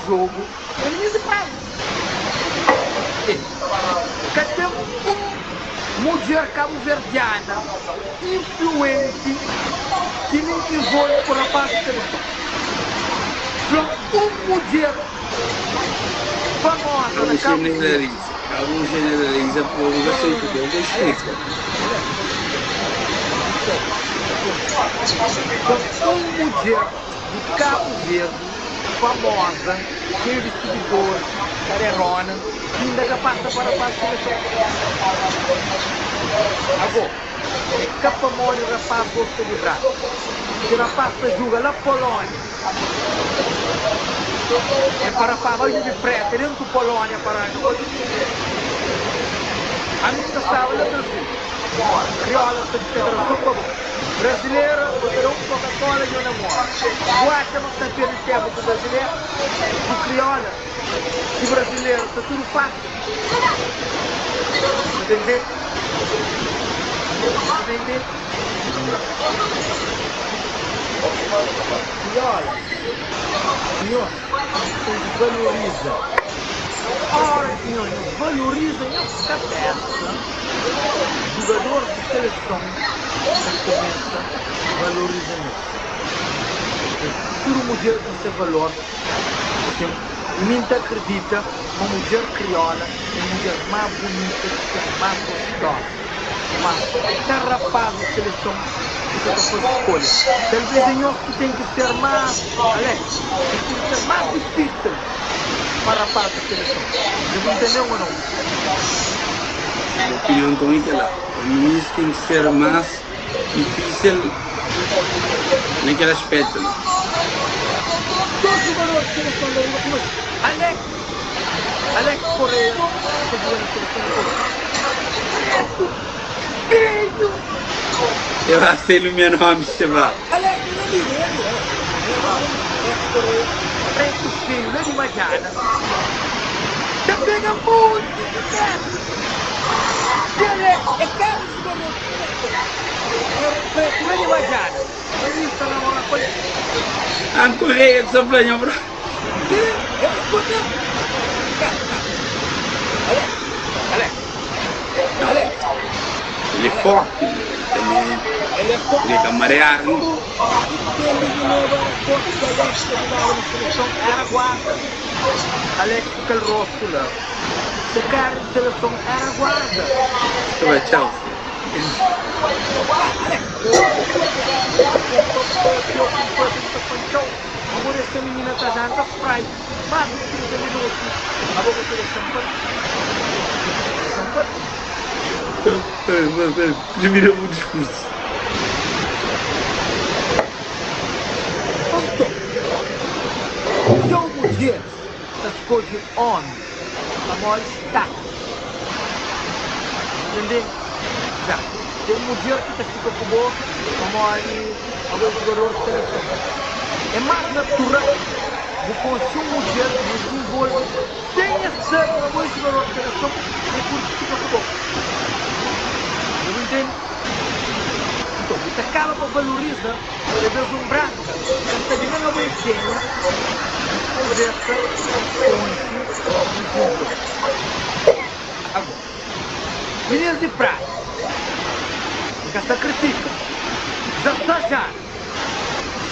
jogo é minís di Praia. E ka ten un mudjer kabuverdiana influenti ki nin involve ku rapaz di seleson. Fla-m un mudjer famoza na Ka bu Kabu Verdi. jeneraliza, ka bu jeneraliza pa bu ka sabe kuzê bu ta explika. Fla-m un mudjer di Kabu Verdi famoza, xeiu di sigidoris, karerona, ki inda ka pasa pa rapaz di seleson. Ago, é ka pamodi rapaz gosta di rap. Si rapaz ta juga la Polónia, é pa rapaz bai djubi preta dentu Polónia pa ranja otu. Ami N ta staba la Brazil, kriola sta di federason pa bo. Brazilera, bo ta da un Coca-Cola nho namora. Bu atxa ma sta perde tempu ku brazilera? Ku kriola i brazilera sta tudu fásil. Bu ta intende? Bu ta intende? Kriola, nhos ten ki valoriza. Ora ki nhos valoriza nhos kabesa, jugadoris di seleson ta kumesa valoriza nhos. Tudu mudjer ten se valor, sin, i mi N ta akridita ma mudjer kriola é mudjer más bunita ki ten, más gostosa. Má ka rapaz di seleson ki sa ta faze skolha. Talvês é nhos ki ten ki ser más, Alex, nhos ten ki ser más difísil pa rapaz di seleson. Dja bu ntende-m ô nau? Nha opinion nton é kel-la, pa minis ten ki ser más difísil na kel aspétu la. Dos jugador di seleson la riba kuma Alex Alex Correia ta juga na seleson di Colômbia. Preto feio. Eu sei no meu nome Sheba. Alex é nha amigo, é nha amigo, Alex. Alex Correia, preto feio la di Madjana. Ta pega monti di metru. Di Alex é kada jugador di seleson. Preto la di Madjana. Ami sta namora ku el. An Correia ki sa fla nha bro. Ele é forte, ele também ele é camarear, não? Alex ku kel rostu la. Se cara di seleson era guarda. Tchau, tchau. Amor esta minina ta janta Sprite más di 30 minutu abo bu ta dexa-m parti dexa-m parti. Termina bu diskursu. Nton, txeu mudjeris ta skodje ómi pamodi status. Ntende? Já ten mudjer ki ta fika ku bo pamodi abo é jugador di seleson. É más natural bu konxe un mudjer, nhos dizenvolve sen es sabe ma bo é jugador di seleson i e kurti fika ku bo. Dja bu ntende? Nton, bu ta kaba pa valoriza talvês un branka ka sabe nen abo é kenha, konversa, konxe i dizenvolve. Agora, minis di Praia, N ka sta kritika, 16 anu,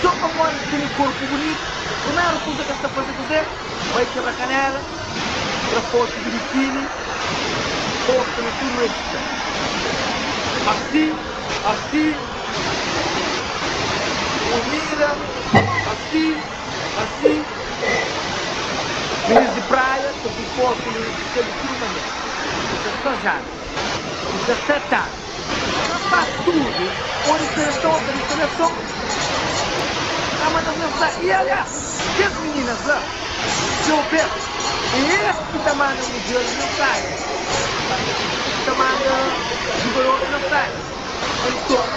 so pamodi es tene korpu bunitu, primeru kuza ki es ta faze kuzê? Bai kebra kanela, tra fotu di bikini, posta na tudu redi sosial. Asi, asi, umilha, asi, asi. Minis di Praia ta pui fotu na redi sosial di tudu manera. Ku 16 anu, ku 17 anu, rapaz tudu ô di seleson ô ka di seleson, ta manda-s mensajen. I aliás, kes mininas la, txeu bês, é es ki ta manda mudjeris mensajen, ki ta manda jugadoris mensajen. Nton,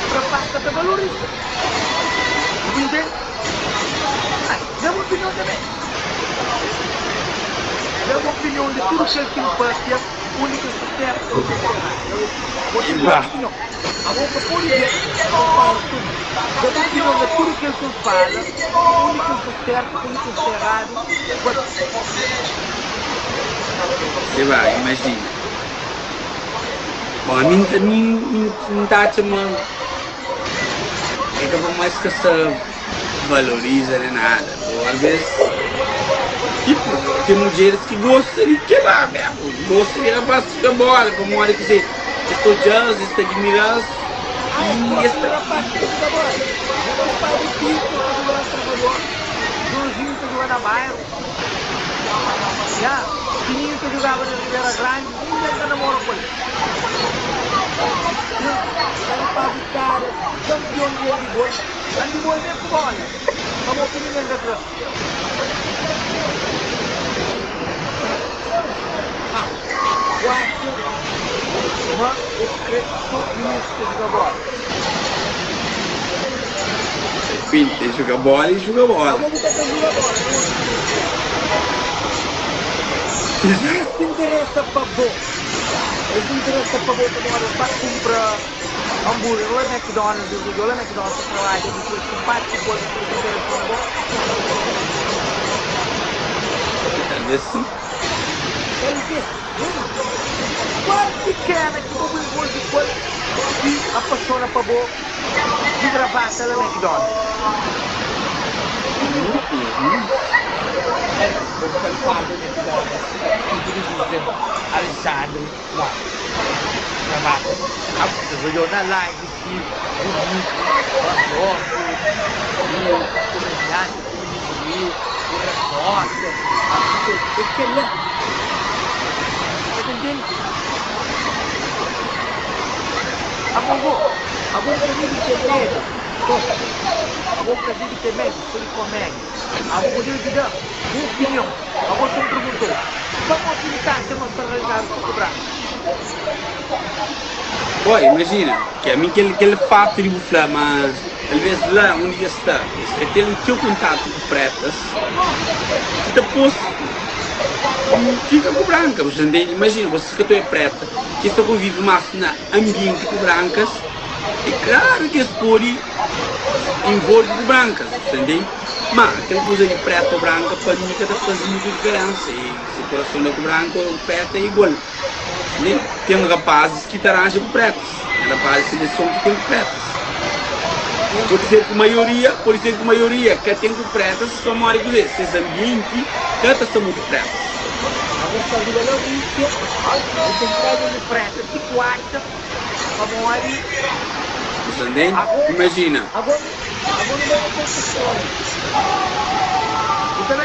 rapaz ka ta valoriza. Bu intende? Ai, na bu opinion tanbê. Da bu opinion di tudu kel ki N papia, undi ki N sta sertu i undi ki N sta eradu. Bo ten bu Ba. opinion. Abo ka pode da pa N fala tudu. Da bu opinion na tudu kel ki N fala, undi ki N sta sertu, undi ki N sta eradu. Papia. Eba, imajina. Bon, ami N ta, mi N ta atxa ma é ka pamodi es ka sta valoriza nen nada. Ô alvês, tipo, ten mudjeris ki gosta di kel-la mésmu, gosta di rapaz ki ta bola pamodi kuzê? Es ta odja-s, es ta admira-s Ah, es i es gosta di ta. rapaz ki ta juga bola. Nha kumpadri Pinto ta juga na Salvador, Jorginho ta juga na Bairro, nha Pininho ta jugaba na Ribera Grandi, ningen ka namora ku el. Ten rapaz di kada kanpion di handibol, handibol mê ku bola, pamodi ki ningen ka kre? Ah, bu atxa ma es kre so mininus ki ta juga bola? Depende, ten juga bola i juga bola. Abo bu ka ta juga bola, na otu ki Es interesa pa bo. Es interesa pa bo pamodi es ba kunpra hambúrguer la McDonald's, es odja-u la McDonald's ta trabadja, dipôs ku bate ku bo, dipôs es interesa na bo. Talvês sim. Talvês sim. Kual pikena ki bo bu envolve ku el ki apaxona pa bo di gravata la McDonald's? Bo fika farda di McDonald's introduzi Alexandre Motta Gravata Abo odjau na live si bunitu gostosu bu komedianti ku mininu li bu repórter é kela sa ta ntende abo go abo bu ka debe ten medu abo bu ka debe ten medu so di komédia. Abo bu debe da bu opinion. Abo si N perguntou, Pamodi ki bu ta atxa ma sta ranjadu so ku branku? Boi, imajina, ki ami kel kel fatu di bu fla ma talvês la undi ki es sta, es ka ten txeu kontatu ku pretas ki ta pô-s fika ku branka. Bu sta ntende? Imajina, bo si ka ta oja preta ki es ta konvive más na anbienti ku brankas, é klaru ki es pode involve ku brankas, bu sta ntende? Ma kel kuza di preta ô branka pa mi ka ta faze mutu diferensa. E si kurason da ku branka ô preta é igual. Ntende? Ten rapazis ki ta ranja ku pretas, ten rapazis di seleson ki ten ku pretas. Pode ser ku maioria, pode ser ku maioria ka ten ku pretas pamodi kuzê? Ses anbienti ka ta sta mutu pretas. Abo sta riba la Rúsia, bu ten ki dadu un preta ti ku atxa Pamodi Bu sta ntende? ago, Imajina. ago, ago nu bai na kel ki stória.